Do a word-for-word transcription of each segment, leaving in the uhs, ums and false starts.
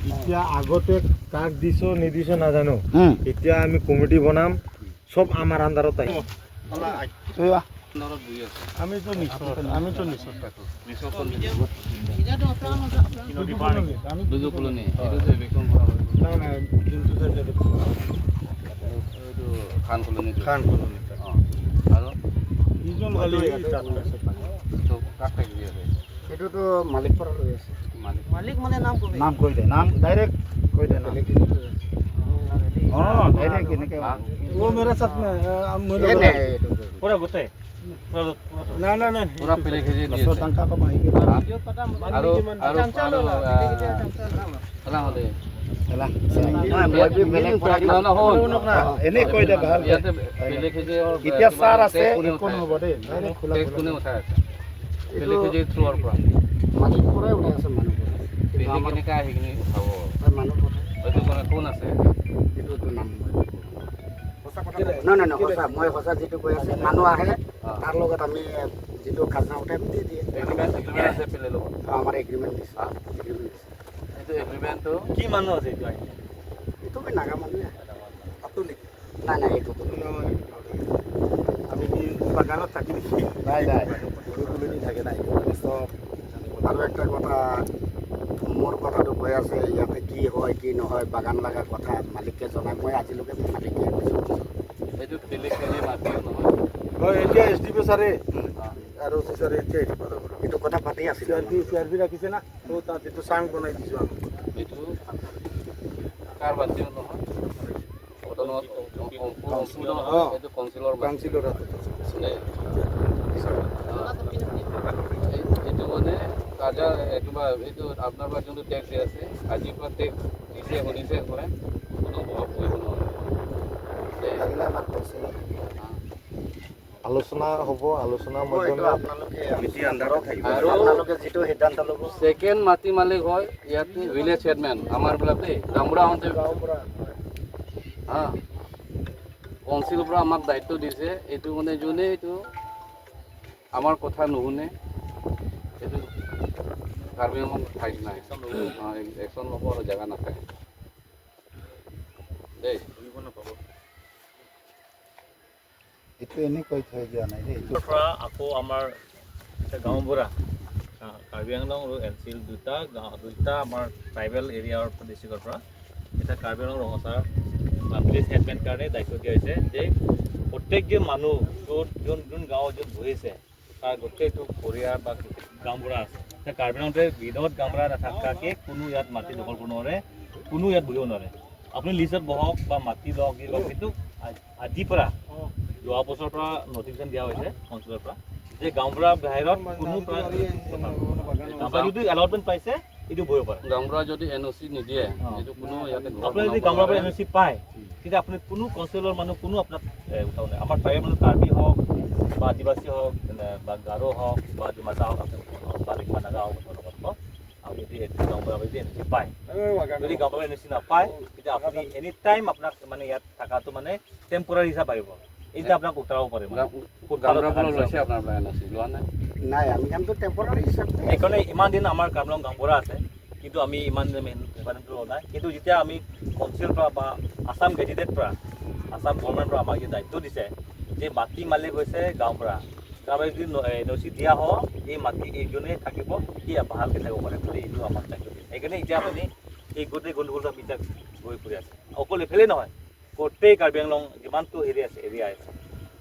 এতিয়া আগতে কাক দিছো নিদিছো নাজানো। হুম। এতিয়া আমি কমিটি বনাম, সব আমাৰ আণ্ডাৰত আহিব। আমি তো নিচৰ, আমি তো নিচৰ। নিচৰ কোন? দুজো কলনী। দুজো কলনী। এইটো যে eviction কৰা হয়। নাই, নাই, যোনটো side-এ। এইটো খান কলনী। খান কলনী। অ। আৰু? ইজন খালি তাত আছে। তো কাক কাক দি আছে? এইটোতো মালিক পৰা লৈ আছে। মালিক। মালিক মানে নাম কবি? নাম কৈ দে, নাম direct কৈ দে, নাম। বেলেগ এজনে লৈ আছে। অ, direct এনেকে। हाँ। वो मेरे साथ में है, हम ये लोग नहीं, ये तो पूरा गुस्सा है। पूरा, पूरा। না, না, না। পুৰা পেলেক খেজি দি আছে। দহ টকা কম আহি গ'ল। আৰু, আৰু, আৰু, আহ, খেলা হ'লে। খেলা। নহয়, মই ইয়াতে বেলেগ বেলেগ পুৰা। নহয়, নহয়, শুন। অ, এনেই কৈ দে, ভাল। ইয়াতে পেলেক খেজি আৰু এতিয়া কিবা ছাৰ আছে, টেক্স কোনে একো উঠাই? নহ'ব দেই। ডাইৰেক্ট খোলা টেক্স খোলা। কোনে উঠাই আছে? এইটো পেলেক খেজি থ্ৰুৰ পৰা। মাটিৰ পৰাই ওলাই আছে মানুহ। পেলেক আমাৰ কেনেকে আহি কিনে উঠাব? তাৰ মানুহ পঠায়। এইটো কোনে, কোন আছে? এইটো, এইটো নাম মই। সঁচা কথা কেলে? নহয়, নহয়, নহয়, কেলে? সঁচা। মই সঁচা যিটো কৈ আছে, মানুহ আহে, অ। তাৰ লগত আমি যিটো খাজনা উঠে, আমি দি দিয়ে। এগ্ৰিমেণ্ট, এগ্ৰিমেণ্ট আছে পেলেৰ লগত? অ, আমাৰ এগ্ৰিমেণ্ট দিছে। হা? এগ্ৰিমেণ্ট দিছে। এইটো এগ্ৰিমেণ্টটো কি মানুহ আছে এইটো আহিছে? এইটো কি নাগা মানুহে। নাগা মানুহ। তাতো নেকি? নাই, নাই, এইটো কোনো নহয়। আমি কি বাগানত থাকি নেকি? নাই, নাই। সৰু সলনি থাকে নাই। এইটো মানে চব আৰু একটা কথা, মোৰ কথাটো কৈ আছে, ইয়াতে কি হয়, কি নহয়, বাগান লগা কথা মালিকে জনায়। মই আজিলৈকে মালিকে কৈছোঁ। এইটো বেলেগ খালি মাটিও নহয়। হয়, এতিয়া এছ ডি পি ছাৰে আৰু চি ছাৰে এতিয়া এইটো কথা পাতে। এইটো কথা পাতি আছিল। চি আৰ পি, চি আৰ পি ৰাখিছে না? তো তাত এইটো চাং বনাই দিছোঁ আমি। এইটো কাৰ মাটিও নহয়। অট'নমাছ, অ, অ, অ, অ। এইটো কাউন্সিলৰ মাটি। কাউন্সিলৰ হাতত আছে। দেই। অ। এই, এইটো মানে তাজা, এইটো বা, এইটো আপোনাৰ পৰা যোনটো টেক্স দি আছে, আজিৰ পৰা টেক্স দিছে, শুনিছে, শুনে, কোনো প্ৰভাৱ পৰিব নোৱাৰে। দেই। লাগিলে আমাক কাউন্সিলৰ। অ। আলোচনা হ'ব, আলোচনাৰ হ'ব, এইটো মাধ্যমে আপোনালোকে কমিটি আণ্ডাৰত থাকিব। আৰু আপোনালোকে যিটো সিদ্ধান্ত ল'ব। ছেকেণ্ড মাটি মালিক হয় ইয়াতে ভিলেজ চেয়াৰমেন, আমাৰ বিলাক দেই, গাঁওবুঢ়া হওঁতে। গাঁওবুঢ়া। হা, কাউন্সিলৰ পৰা আমাক দায়িত্ব দিছে, এইটো মানে যোনে এইটো আমাৰ কথা নুশুনে, এইটো কাৰ্বি আংলং ঠাইত নাই। হা, একশ্যন ল'ব আৰু জেগা নাপায় দেই। এইটো এনেকৈ থৈ দিয়া নাই দেই, এইটো পৰা আকৌ আমাৰ এটা গাঁওবুঢ়া, আহ, কাৰ্বি আংলং আৰু এন চি এল দুটা গাঁও, দুটা আমাৰ ট্ৰাইবেল এৰিয়াৰ ডিষ্ট্ৰিক্টৰ পৰা এটা কাৰ্বি আংলং ৰঙচাৰ, আহ, ভিলেজ হেডমেন কাৰণে দায়িত্ব দিয়া হৈছে যে প্ৰত্যেক যে মানুহ য'ত যোন, যোন গাঁৱত য'ত বহিছে, তাৰ গোটেইটো পৰিয়াল বা গাঁওবুঢ়া আছে। এতিয়া কাৰ্বি আংলঙতে বিধত গাঁওবুঢ়া নাথাকাকে কোনো ইয়াত মাটি দখল কৰিব নোৱাৰে, কোনো ইয়াত বহিব নোৱাৰে। আপুনি লিষ্টত বহক বা মাটি লওক, যি লওক, কিন্তু আ-, আজিৰ পৰা, যোৱা বছৰৰ পৰা নটিফিকেশ্যন দিয়া হৈছে কাউন্সিলৰ পৰা যে গাঁওবুঢ়া বাহিৰত কোনো পৰা, গাঁওবুঢ়া যদি এলটমেণ্ট পাইছে, এইটো বহিব পাৰে। গাঁওবুঢ়া যদি এন অ' চি নিদিয়ে, অ। এইটো কোনো ইয়াতে ঘৰ আপোনাৰ যদি বনাব গাঁওবুঢ়াৰ পৰা নোৱাৰে। এন অ' চি পায়, তেতিয়া আপুনি কোনো কাউন্সিলৰ মানুহ কোনো আপোনাক, এ, উঠাব নোৱাৰে। আমাৰ ট্ৰাইবেল মানুহ কাৰ্বি হওক বা আদিবাসী হওক, এনে, বা গাৰো হওক বা ডিমাচা হওক, আপুনি, বা ৰিংমা নাগা হওক, মুছলমান হওক, আপুনি যদি এইটো গাঁওবুঢ়া যদি এন অ' চি পায়, যদি গাঁওবুঢ়া এন অ' চি নাপায়, তেতিয়া আপুনি এনি টাইম আপোনাক মানে ইয়াত থকাটো মানে টেম্পৰাৰী হিচাপে আহিব। এতিয়া আপোনাক উঠাব পাৰিব। গাঁও-, ফুটপাথত গাঁওবুঢ়াৰ পৰা থকাটো লৈছে আপোনাৰ পৰা এন অ' চি, লোৱা নাই? নাই, আমি কামটো টেম্পৰাৰী হিচাপে। সেইকাৰণে ইমান দিন আমাৰ কাৰ্বি আংলং গাঁওবুঢ়া আছে, কিন্তু আমি ইমান দিন আমি ইমান দিন লোৱা নাই। কিন্তু যেতিয়া আমি কাউন্সিলৰ পৰা বা আছাম গেজেটেড পৰা, আছাম গভৰ্ণমেণ্টৰ পৰা আমাক এই দায়িত্ব দিছে যে মাটি মালিক হৈছে গাঁওবুঢ়া। গাঁওবুঢ়া যদি ন-, এ, এন অ' চি দিয়া হয়, এই মাটি এইজনে থাকিব, সি ভালকে থাকিব পাৰে বুলি এইটো আমাক দায়িত্ব দিছে। সেইকাৰণে এতিয়া আপুনি এই গোটেই গণ্ডগোলটো আমি এতিয়া গৈ পৰি আছে। অকল এইফালে নহয়, গোটেই কাৰ্বি আংলং যিমানটো এৰিয়া আছে, এৰিয়া আছে,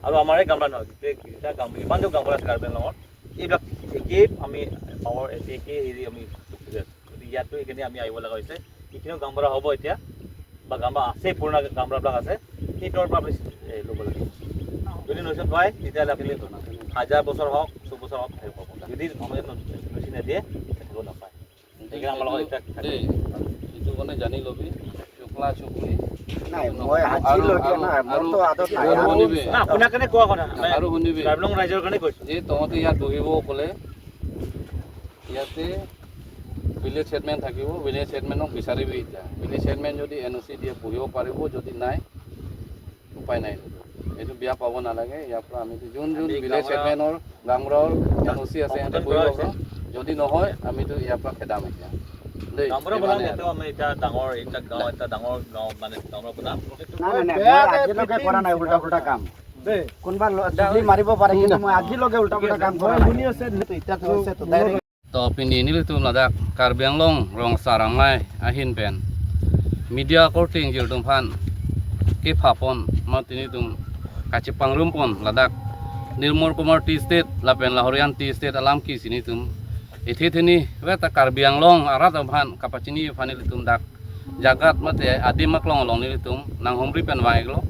আৰু আমাৰে গাঁওবুঢ়া নহয়, গোটেই কেইটা গাঁও, যিমানটো গাঁওবুঢ়া আছে কাৰ্বি আংলঙত, এইবিলাক একেই আমি পাৱাৰ একে, একে হেৰি আমি গতিকে ইয়াতো এইখিনি আমি আহিব লগা হৈছে। যিখিনি গাঁওবুঢ়া হ'ব এতিয়া, বা গাঁওবুঢ়া আছে, পুৰণা গাঁওবুঢ়াবিলাক আছে, সেইটোৰ পৰা আপুনি, এ, ল'ব লাগিব। যদি নটিচ পায়, তেতিয়াহ'লে আপুনি হাজাৰ বছৰ হওক, চব বছৰ হওক, থাকিব পাব। যদি সময়ত নটিচ নিদিয়ে, থাকিব নাপায়। সেইকাৰণে আমাৰ লগত এতিয়া থাকে। দেই, এইটো মানে জানি লবি, চুকলা চুকলি। নাই, মই আৰু, আজিলৈকে আৰু, নাই, আৰু, মোৰতো আদত নাই। আৰু আৰু শুনিবি। না, আপোনাৰ কাৰণে কোৱা কথা নাই। আৰু শুনিবি। কাৰ্বি আংলং ৰাইজৰ কাৰণে কৈছো। যে তহঁতে ইয়াত বহিব ক'লে, ইয়াতে ভিলেজ চেয়াৰমেন থাকিব, ভিলেজ চেয়াৰমেনক বিচাৰিবি এতিয়া। ভিলেজ চেয়াৰমেন যদি এন অ' চি দিয়ে বহিব পাৰিব, যদি নাই, উপায় নাই। এইটো বেয়া পাব নালাগে। ইয়াৰ পৰা আমি যোন যোন আমি ভিলেজ গাঁওবুঢ়া চেয়াৰমেনৰ, গাঁওবুঢ়াৰ এন অ' চি আছে, সিহঁতে সম্বোধন বহি কৰা লওক। হৈছে। যদি নহয়, আমিতো ইয়াৰ পৰা খেদাম এতিয়া। গাঁওবুঢ়া বোলা মানে নেতা আমি এতিয়া ডাঙৰ, এতিয়া গাঁও, এতিয়া ডাঙৰ গাঁও মানে গাঁওবুঢ়া বোলা। নাই, নাই, নাই, মই আজিলৈকে কৰা নাই উল্টা পুল্টা কাম। দেই। কোনোবা ল-, চুলি মাৰিব পাৰে, কিন্তু মই আজিলৈকে উল্টা পুল্টা কাম কৰা নাই। শুনি আছে, এতিয়াতো হৈছে তো, direct। To pini nelitum ladak Karbi Anglong rong asar amei ahin pen media korte ingjir atum aphan kepha pon, mati nelitum kachepangrum pon ladak Nirmal Kumar Tea Estate lapen Lahorian Tea Estate alam ke si nelitum ethe theni weta Karbi Anglong arat aphan kapachini aphan nelitum dak jagat mate adim aklong along nelitum nanghumri pen vang-iklo.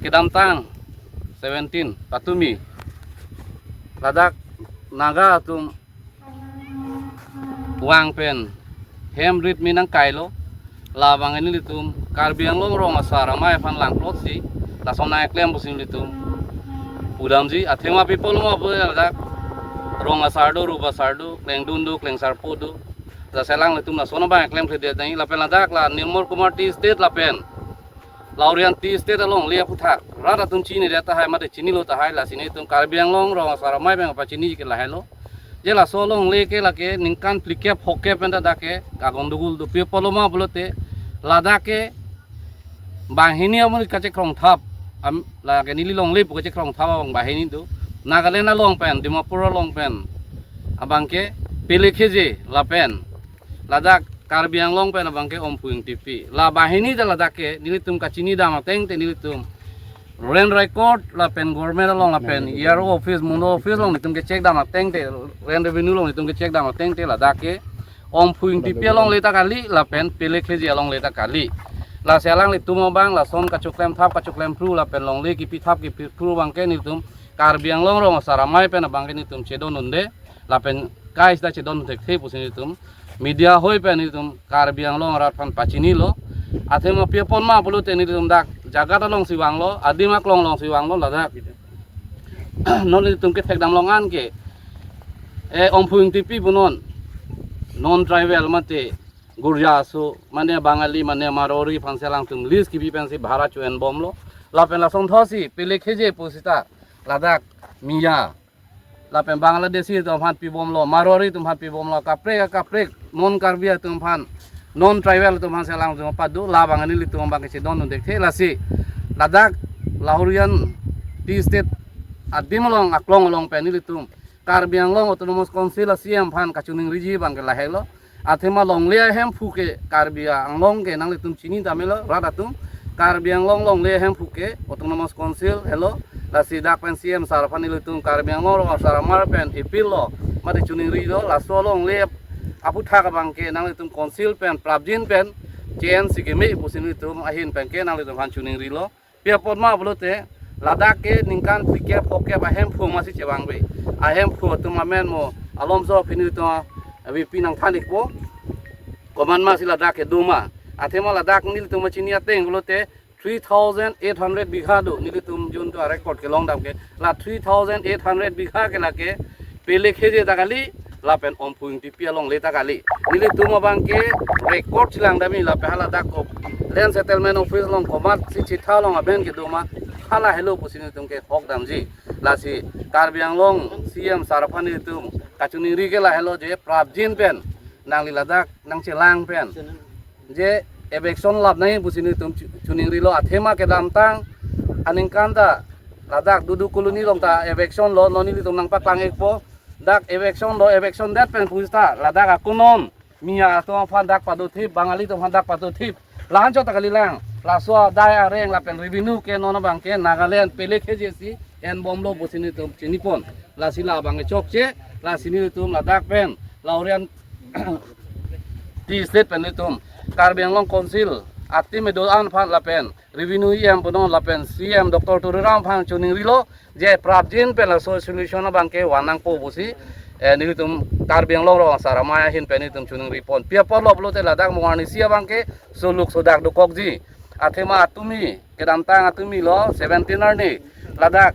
Kedamtang seventeen patumi ladak Naga atum vang pen hem rit mi nangkailo. Labang nelitum Karbi Anglong rong asar amei aphan langplot si lason nangklem pusi nelitum pudamji. Athema people mo pu ladak rong asar do, rup asar do, klengdun do, klengsarpo do. Laso alang nelitum lason abang klemkledet nang lapen ladak la Nirmal Kumar Tea Estate lapen Lahorian Tea Estate alongle aphuthak rat atum chinidet tahai mate chinilo tahai, lasi nelitum Karbi Anglong rong asar amei pen pachini ke lahelo. Je laso alongle ke lake ningkan phlikep phokep pen ta dak ke kagondogul do, pi apot lo ma pulote ladak ke banghini amonit kachekrong thap, am, lake neli longle pu kachekrong thap abang banghini do. Nagaland along pen, Dimapur along pen abang ke Pele Kheje lapen ladak Karbi Anglong pen abang ke Omphu Ingtipi. La banghini ta ladak ke nelitum kachini dam ateng te nelitum land record lapen government along lapen E R O office, mundo office along nelitum ke check dam ateng te, land revenue along nelitum ke check dam ateng te ladak ke Omphu Ingtipi alongle ta kali lapen Pele Kheje alongle ta kali. Lasi alanglitum abang lason kachoklem thap kachoklem phru lapen longle kipi thap kipi phru abang ke nelitum Karbi Anglong rong asar amei pen abang ke nelitum chedondunde lapen kai sita chedon thekthe pusi nelitum media ahoi pen nelitum Karbi Anglong arat aphan pachinilo. Athema pi apot ma pulote nelitum dak jagat along si vanglo, adim aklong along si vanglo ladak. Non nelitum kethekdam long-an ke, eh, Omphu Ingtipi punon non tribal mate Gurja aso, mane Bangali, mane Marwari aphan si alangtum lease kipi pensi bhara cho-en bomlo. Lapen lason thotsi Pele Kheje pu sita ladak Miya lapen Bangladeshi atum aphan pibomlo, Marwari atum aphan pibomlo, kaprek kaprek non Karbi atum aphan, non tribal atum aphan si alangtum pado. Labang nelitum abang ke chedondun thekthe. Lasi ladak Lahorian Tea Estate adim along aklong along pen nelitum Karbi Anglong Autonomous Council a-C E M aphan kachiningriji abang ke lahelo. Athema longle ahemphu ke Karbi Anglong ke nanglitum chini damelo rat atum. Karbi Anglong longle ahemphu ke Autonomous Council helo. Lasi dak pen C E M sir aphan nelitum Karbi Anglong rong asar amei pen appeal lo, mate chiningrilo, laso longle aphuthak abang ke nanglitum council pen prapjin pen che-en si keme pusi nelitum ahin pen ke nanglitum aphan chiningrilo. Pi apot ma pulote ladak ke ningkan phlikep phokep ahemphu masi chevangve. Ahemphu atum amen mo alomso pini atum avi pi nangthan-ikpo. Komat masi ladak kedo ma. Athema ladak nelitum chini ateng pulote three thousand eight hundred bigha do, nelitum juntu a-record kelong dam ke. La three thousand eight hundred bigha ke lake Pele Kheje ta kali lapen Omphu Ingtipi alongle ta kali. Nelitum abang ke record chelang dam-i lapen hala dak ko Land Settlement Office along komat si chitha along amen kedo ma, hala helo pusi nelitum ke hok damji. Lasi Karbi Anglong C E M sir aphan nelitum kachiningri ke lahelo je prapjin pen nangli ladak nangchelang pen je eviction lap nangji pusi nelitum chu-, chiningrilo. Athema kedamtang aningkan ta ladak Dudu Colony along ta eviction lo, non nelitum nangpaklang-ikpo. Dak eviction lo, eviction det pen pu sita ladak akonon Miya atum aphan dak padothip, Bangali atum aphan dak padothip. La-anchot ta kalilang, laso adai areng lapen revenue ke non abang ke Nagaland Pele Kheje si en bomlo pusi nelitum chinipon. Lasi labang ke chokche, lasi nelitum ladak pen Lahorian Tea Estate pen nelitum Karbi Anglong Council a-team kedo-an aphan lapen Revenue E M punon lapen C E M Doctor Tuliram aphan chiningrilo, je prapjin pen laso solution abang ke van nangpo pusi, eh, nelitum Karbi Anglong rong asar amei ahin pen nelitum chiningripon. Pi apot lo pulote ladak mo arnisi abang ke suluk sudak dokokji. Athema atumi, kedamtang atumi lo seventeen arni ladak,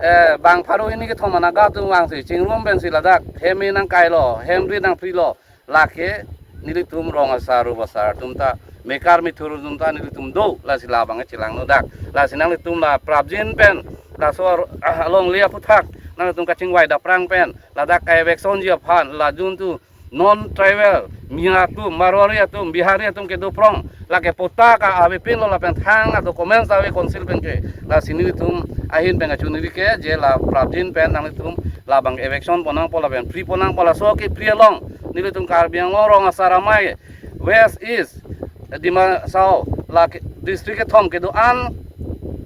eh, bang pharo hini kethom Naga atum vangsi chingrum pensi ladak hem nangkailo, hem rit nangprilo. Lake nelitum rong asar rup asar atum ta, mekar mithur atum ta nelitum do, lasi labang chelangno dak. Lasi nanglitum la prapjin pen, laso ar-, ah, alongle aphuthak nanglitum kachingvai daprang pen, ladak ka-eviction ji aphan, la juntu non tribal Miya atum, Marwari atum, Bihari atum kedo prong, lake patta ka-avepinlo lapen thang a-documents ave council pen ke. Lasi nelitum ahin pen kachiningri ke, je la prapjin pen nanglitum labang eviction ponnangpo lapen free ponnangpo, laso ke free along nelitum Karbi Anglong rong asar amei, West, East, Dima Hasao, lake district kethom kedo-an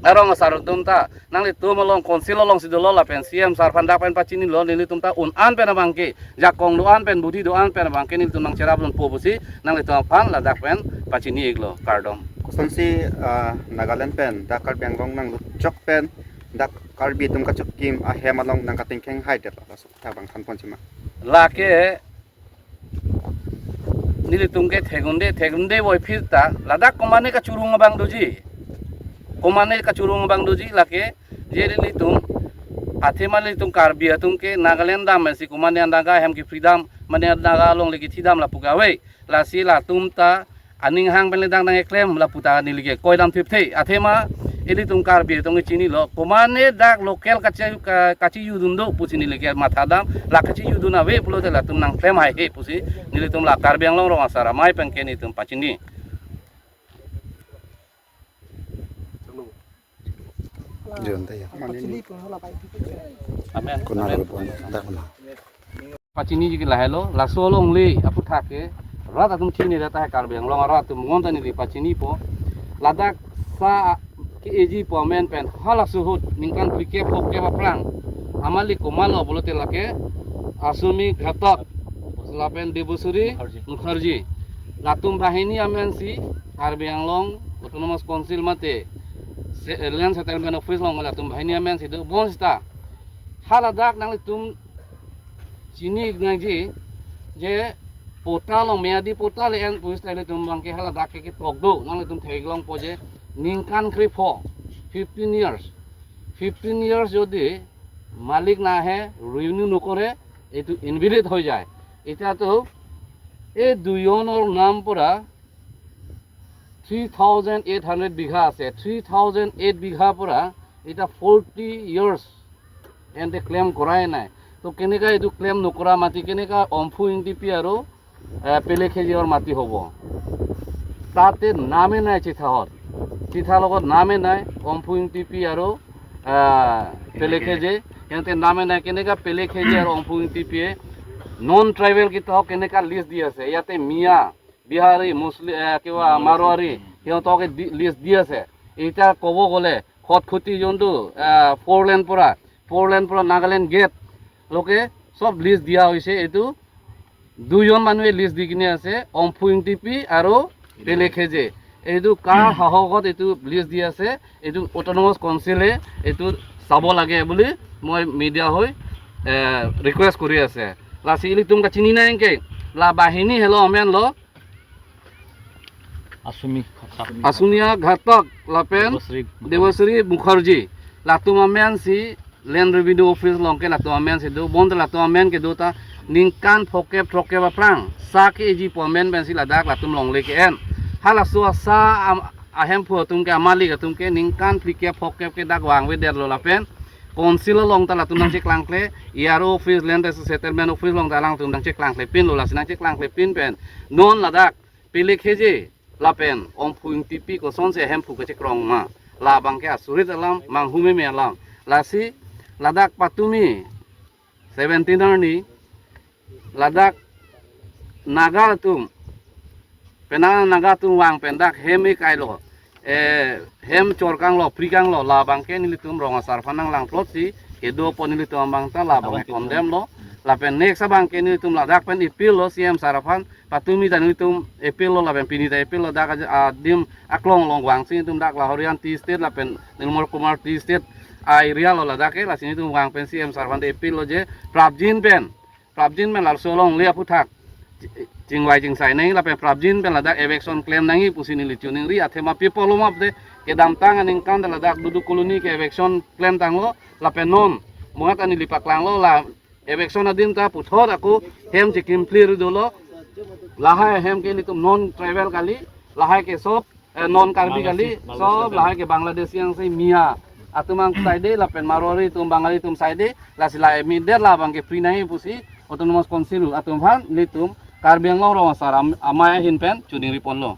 arong asar atum ta nanglitum along council alongsi dolo lapen C M sir aphan dak pen pachinilo, nelitum ta un-an pen abangke, jakong do-an pen, budhi do-an pen abangke nelitum nangcherap lonpo pusi nanglitum aphan ladak pen pachini-iklo, kardom. Kosonsi, ah, Nagaland pen dak Karbi Anglong nanglut chok pen dak Karbi atum kachikim ahem along nangkatengkheng haidetlo, laso ta bang thanpon chima. Lake nelitum ke theklongde, theklongde voiphit ta, ladak komane kachurung abang doji. Komane kachurung abang doji lake, je nelitum, athema nelitum Karbi atum ke Nagaland dam si komane Naga ahem ke freedom, mane Naga alongle kethidam lapu gave. Lasi latum ta aning hang pen le dak nangkeklem lapu ta neli ke koidam thipthe. Athema ilitum Karbi atum ke chinilo, komane dak local kachi, ka, kachijudun do pusi neli ke mathadam, la kachijudun ave pulote latum nangklem haihe pusi nelitum la Karbi Anglong rong asar amei pen ke nelitum pachini. Jun ta ya. Amen. Kuna ro pon dak na. Pachiniji ke lahelo, laso alongle aphuthak ke rat atum chini reta hai, Karbi Anglong arat atum monta neli pachinipo. Ladak sa ke-eji pu amen pen halaso ahut ningkan phlikep phokep aphrang amalik komatlo pulote lake Asumi Ghatak lapen Debasri Mukherjee. Latum banghini amen si Karbi Anglong Autonomous Council mate se-, Land Settlement Office along latum banghini amen si do, bonsita haladak nanglitum chini nangji je patta along, meyadi patta le-en pusi ta ilitum abangke haladak ke ketok do, nanglitum theklongpo je ningkan krepho, fifteen years, fifteen years jodi মালিক নাহে, ৰিনিউ নকৰে, এইটো ইনভেলিড হৈ যায়। এতিয়াতো এই দুইজনৰ নাম পৰা থ্ৰী থাউজেণ্ড এইট হাণ্ড্ৰেড বিঘা আছে, থ্ৰী থাউজেণ্ড এইট বিঘাৰ পৰা এতিয়া ফৰ্টি ইয়াৰ্ছ এণ্ড ক্লেইম কৰাই নাই। তো কেনেকা এইটো ক্লেইম নকৰা মাটি কেনেকা অম্ফু ইংটিপি আৰু, এ, পেলেখেজিৰ মাটি হ'ব? তাতে নামে নাই চিঠাত, চিঠা লগত নামে নাই অম্ফু ইংটিপি আৰু, এ, পেলেখেজি। সিহঁতে নামে নাই। কেনেকা পেলেখেজি আৰু অম্ফু ইংটিপিয়ে নন ট্ৰাইবেল কেইটাক কেনেকা লিষ্ট দি আছে? ইয়াতে মিয়া, বিহাৰী, মুছলিম, এ, কিবা মাৰোৱাৰী, সিহঁতকে দি, লিষ্ট দি আছে। এতিয়া ক'ব গ'লে খটখটি যোনটো, এ, ফ'ৰ লেন পৰা, ফ'ৰ লেন পৰা নাগালেণ্ড গেট লৈকে চব লিষ্ট দিয়া হৈছে। এইটো দুইজন মানুহে লিষ্ট দি কিনে আছে, অম্ফু ইংটিপি আৰু পেলেখেজি। এইটো কাৰ সাহসত এইটো লিষ্ট দি আছে, এইটো অট'নমাছ কাউন্সিলে এইটো চাব লাগে বুলি মই মিডিয়া হৈ, এ, ৰিকুৱেষ্ট কৰি আছে। Lasi ilitum kachini nangke, la banghini helo amen lo, Asumi Ghatak. Asumi Ghatak lapen Debasri Mukherjee. Debasri Mukherjee. Latum amen si Land Revenue Office along ke latum amen si do, bonta latum amen kedo ta ningkan phokep throkep aphrang sa ke-eji pu amen pensi ladak latum longle ke-en. Halaso asa am-, ahemphu atum ke, amalik atum ke ningkan phlikep phokep ke dak vangvedetlo lapen kaunsil along ta latum nangcheklangkle, E R O office, Land Settlement Office along ta alangtum nangcheklangklepinlo, lasi nangcheklangklepin pen non ladak pelikheje lapen Omphung Ingtipi kosonsi ahemphu kachekrong ma, labang ke asurit alam, manghumeme alam. Lasi ladak patumi seventeen arni ladak Naga atum, penang Naga atum vang pen dak hem ikailo, eh, hem chorkanglo, prikanglo, labang ke nelitum rong asar aphan nanglang plot si kedo pon, nelitum abang ta labang condemn lo. Lapen next abang ke nelitum ladak pen appeal lo C M sir aphan, patumi ta nelitum appeal lo, lapen pini ta appeal lo, dak aja-, adim aklong along vangsi nelitum dak Lahorian Tea Estate lapen Nirmal Kumar Tea Estate a-area lo ladak ke, lasi nelitum vang pen C M sir aphan appeal lo je prapjin pen, prapjin pen laso alongle aphuthak chingvai chingsai nangji lapen prapjin pen ladak eviction klem nangji pusi neli chiningri. Athema pi apotlo ma pulote kedamtang aningkan ta ladak Dudu Colony ke eviction klemtanglo, lapen non monat ta neli paklanglo, la eviction adim ta puthot ako hem chekimphli ri dolo. Lahai hem ke nelitum non tribal kali, lahai ke sob, eh, non Karbi kali, Bangladeshi, sob Bangladeshi. Lahai ke Bangladeshi yang si Miya atum ang side lapen Marwari atum, Bangali atum side, lasi la immediate labang ke free nangji pusi Autonomous Council atum aphan nelitum Karbi Anglong Rong Asar am-, amei ahin pen choningri ponlo.